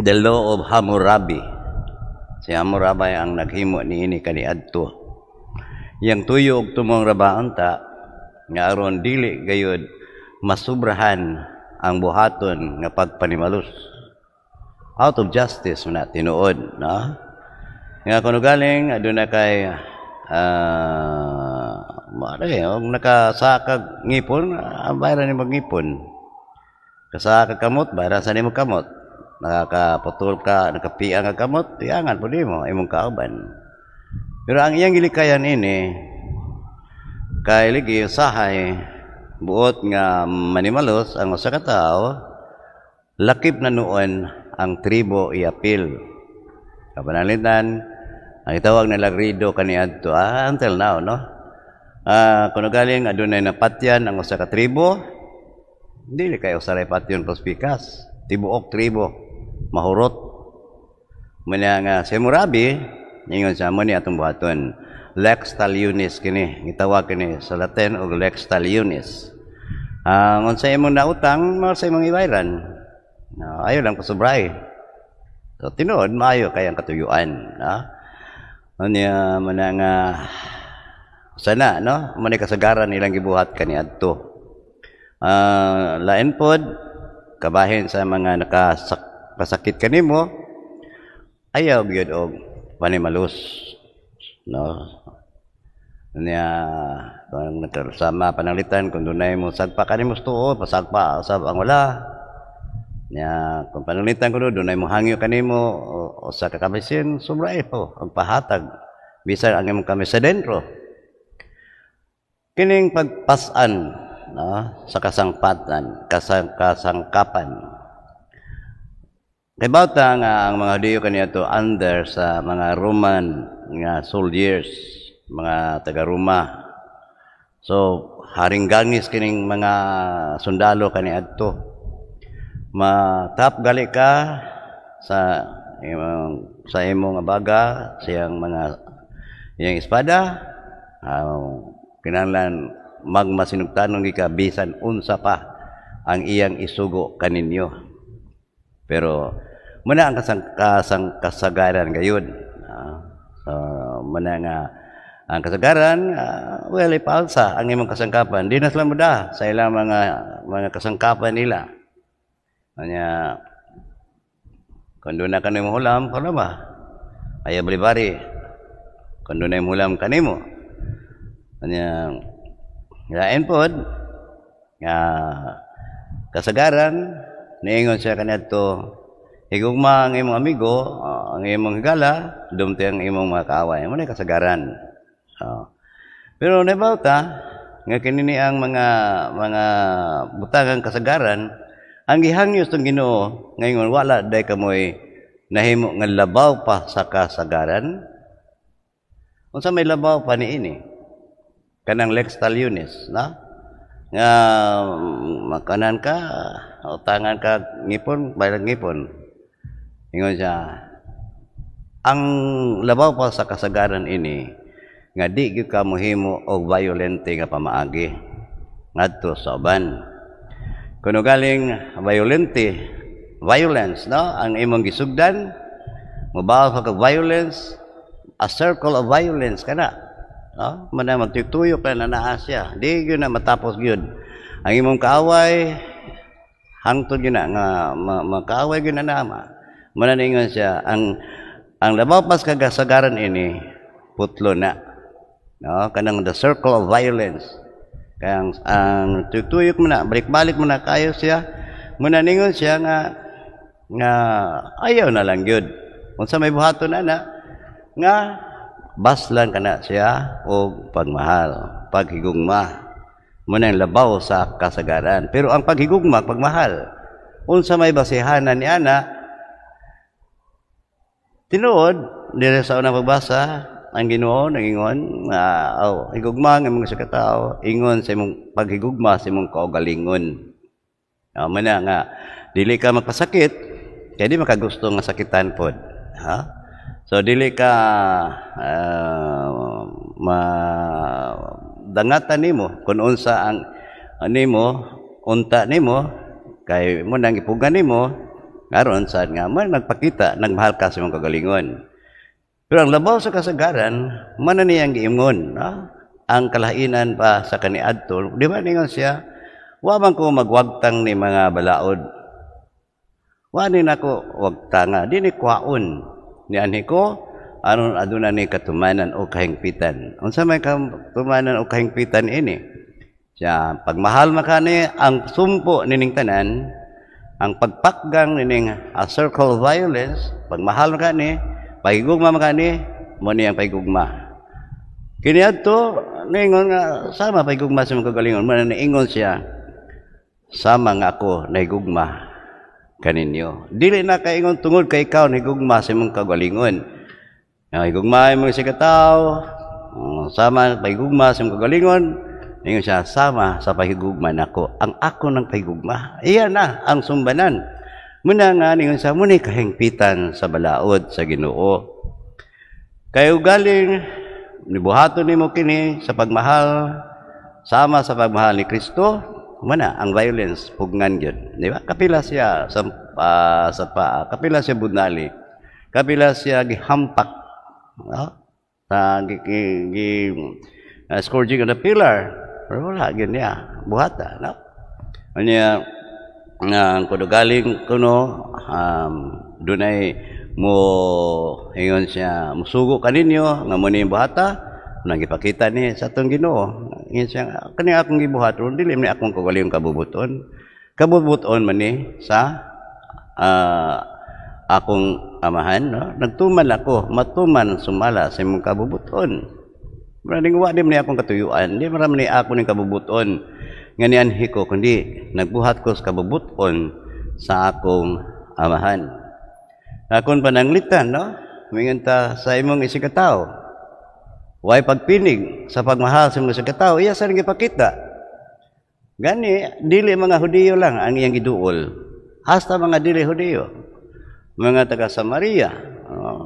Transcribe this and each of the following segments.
The Law of Hammurabi. Si Hammurabi ang naghimo niini kaniadto. Yang tuyo og tumong rabaon ta nga aron dili gayud masubrahan ang buhaton nga pagpanimalus. Out of justice na tinuod, no? Nga kuno galing aduna kay maray og nakasakag ngipon, bayaran nimo ngipon. Kasakag kamot, bayaran sa nimo kamot. Nakakaputol ka, nakapiang ka kamot, piangan po nimo imong kauban. Pero ang iyang gilikayan ini kay ligi usahay buot nga manimalos ang usa ka tawo, lakip na nuon ang tribo iapil. Kapananglitan, ang itawag nila rido kaniadto, until now, no? Kuno galing adunay napatyan ang usa ka tribo, dili kay usa ray patyon pikas, tibuok tribo mahurot. Muna nga si Hammurabi, ingon sa mo ni atong buhaton. Lex talionis kini, gitawag kini sa Latin og lex talionis. Ang unsa imong nautang, mao sa imong ibayran. No, ayaw lang pasubray. So tinuod maayo kay ang katuyuan, no? Unya mana nga sana, no? Mao ni kasagaran ilang gibuhat kaniadto. Lain pod kabahin sa mga nakasakit kanimo, ayaw gyud og panimalus, no? Nya kung nagkasama pananglitan kung dunay mo sagpa kanimo sa tuo, pasagpa usab ang wala. Nya kung pananglitan kuno dunay mo hangyo kanimo usa ka kamisin, sobra po ang pahatag bisan ang imong kamis sa dentro. Kining pagpas-an, no, sa kasangpatan, kasangkapan. Kay bawta nga ang mga Hudiyo kaniadto under sa mga Roman nga soldiers, mga taga-Roma. So haring gangis kining mga sundalo kaniadto. Matap gali ka sa imong abaga, siyang mga iyang espada, kinahanglan magmasinugtanon ka bisan unsa pa ang iyang isugo kaninyo. Pero muna ang kasagaran gayud. So muna nga ang kasagaran, well, ipaalsa ang imong kasangkapan. Di na sila muda sa ilang mga kasangkapan nila. Anya kung doon na kanimo hulam, kuno ba? Ayaw balibari. Kung doon na hulam kanimo. Anya lain pod nga kasagaran, niingon siya kaniadto, higugma ang imong amigo, ang imong higala, dumti ang imong mga kaaway. Mo na kasagaran. So, pero nabawta nga kini ang mga butangang kasagaran ang gihangyo sa Ginoo ngayon, wala day kamoy nahimo nga labaw pa sa kasagaran. Unsa may labaw pa niini? Kanang lex talionis, na? Nga makanan ka, utangan ka ngipon, bayad ngipon. Ingon siya, ang labaw pa sa kasagaran ini nga di gyud ka mohimo og violente nga pamaagi ngadto sa uban. Kuno galing violente, violence, no? Ang imong gisugdan, mobaw ka violence, a circle of violence kana. No? Mana magtuyok na naa siya. Di gyud na matapos gyud. Ang imong kaaway, hangtod gyud na nga makaaway gyud na nama. Mana ningon siya, ang labaw pas kagasagaran ini putlo na. No, kanang the circle of violence. Kaya ang tuyok mo na, balik-balik mo na kayo siya. Muna ningon siya nga ayaw na lang gyud. Unsa may buhaton ana nga baslan kana siya og pagmahal, paghigugma. Muna ang labaw sa kasagaran. Pero ang paghigugma, pagmahal, unsa may basihanan ni ana, tinuod dire sa unang pagbasa, ang Ginoo nagingon nga oh, higugma ang imong sa katao ingon sa imong paghigugma sa imong kaugalingon. Mana nga dili ka magpasakit kay di makagusto nga sakitan pod. Ha? So dili ka ma dangatan nimo kung unsa ang nimo unta nimo kay mo nang ipugan nimo. Ngaron sad nga man nagpakita nagmahal ka sa imong kagalingon. Pero ang labaw sa kasagaran, man na niyang giingon, no? Ang kalainan pa sa kaniadto, di ba ningon siya, "Wa man ko magwagtang ni mga balaod. Wa ni nako wagtanga, di ni kwaon ni anhi ko aron aduna ni katumanan o kahingpitan." Unsa may katumanan o kahingpitan ini? Siya, pagmahal makani ang sumpo nining tanan, ang pagpakgang nining a circle of violence, pagmahal makani, pahigugma makani, mo ni ang pahigugma. Kini adto ningon nga sama pahigugma sa mga kagalingon, mo na niingon siya, "Sama nga ako nahigugma kaninyo." Dili na kaingon tungod kay ikaw nahigugma sa imong kagalingon. Nga higugma mo sa katawo, sama pahigugma sa imong kagalingon, ingon siya, "Sama sa pahigugma nako." Ang ako ng pahigugma. Iya na ang sumbanan. Muna nga ningon siya, muna kahingpitan sa balaod sa Ginoo. Kay ugaling nibuhaton nimo kini sa pagmahal sama sa pagmahal ni Kristo, mana ang violence pugnan gyud, di ba? Kapila siya sa paa, kapila siya bunali, kapila siya gihampak, no? Sa gi, gi, gi scourging on the pillar, pero wala gyud niya buhata, no? Unya nga ang kudugaling kuno dunay mo ingon siya, musugo kaninyo nga mo ni buhata nang gipakita ni sa atong Ginoo. Ingon siya, "Kani akong gibuhat ron, dili man akong kaugalingong kabubuton, kabubuton man ni sa akong Amahan, no? Nagtuman ako matuman sumala sa imong kabubuton. Maraming wa di man ni akong katuyuan, di man ni ako ning kabubuton nga nianhi ko, kundi nagbuhat ko sa kabubuton sa akong Amahan." Akon pananglitan, no? Mingon ta sa imong isigkatawo. Way pagpinig sa pagmahal sa imong isigkatawo, iya sa gipakita. Gani, dili mga Hudiyo lang ang iyang giduol. Hasta mga dili Hudiyo. Mga taga Samaria,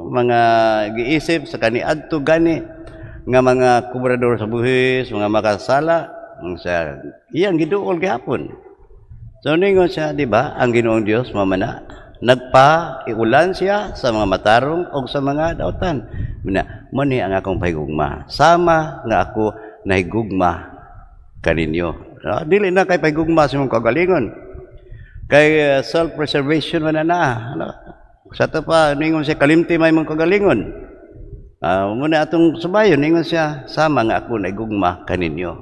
mga giisip sa kaniadto gani nga mga kubrador sa buhis, mga makasala, sa iyang giduol gihapon. So ningon siya, di ba, ang Ginoong Dios mamana, nagpa-iulan siya sa mga matarong o sa mga dautan. Muna, mo ni ang akong pahigugma. Sama nga ako nahigugma kaninyo. No? Dili na kay pahigugma sa imong kagalingon. Kay self-preservation man na. No? Sa to pa, ningon siya, "Kalimti may imong kagalingon." Muna atong subayon, ningon siya, "Sama nga ako nahigugma kaninyo."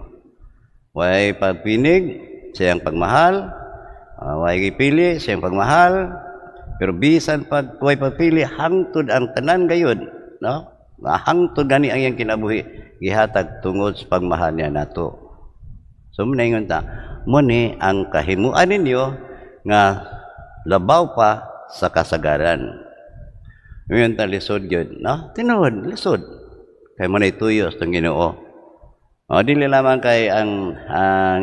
Way pagpinig, siyang pagmahal, way gipili, siyang pagmahal, pero bisan pag way pagpili, hangtod ang tanan gayud, no? Hangtod gani ang iyang kinabuhi gihatag tungod sa pagmahal niya nato. So muna ta, mo ni ang kahimuan ninyo nga labaw pa sa kasagaran. Ngayon ta, lisod gyud, no? Tinuod, lisod. Kay mo na tuyo sa Ginoo. O, dili lamang kay ang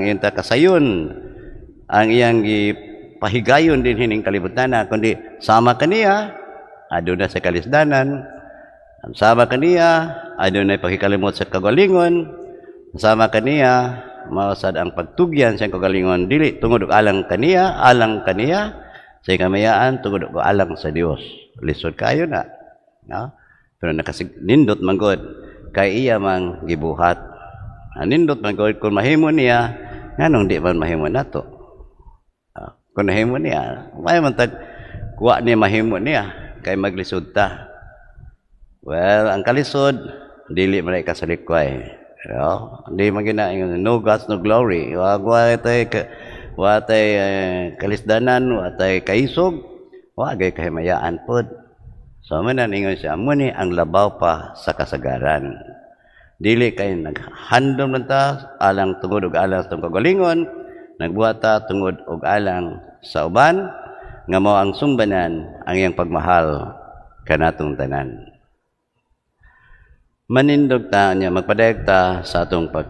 iyang kasayon, ang iyang pahigayon din hining kalibutan na, kundi sama kaniya, aduna sa kalisdanan, sama kaniya, aduna pagkikalimot sa kagalingon, sama kaniya, mausad ang pagtugyan sa kagalingon, dili tungod og alang kaniya, sa kamayaan, tungod og alang sa Dios. Lisod kayo na. No? Pero nakasig nindot man gud kay iya mang gibuhat. Nindot man gud kung mahimo niya, nganong di man mahimo nato? Kung nahimo niya, may man tag kuha niya mahimo niya kay maglisod ta. Well, ang kalisod dili man ay kasalikway. No? Di man gina no guts, no glory. Wa tay kalisdanan, wa tay kaisog, wa gay kahimayaan pod. So man ingon siya, mo ni ang labaw pa sa kasagaran. Dili kay naghandom lang ta alang tungod og alang sa atong kagalingon, nagbuhat ta tungod og alang sa uban nga mao ang sumbanan ang iyang pagmahal kanatong tanan. Manindog ta niya, magpadayag ta sa atong pag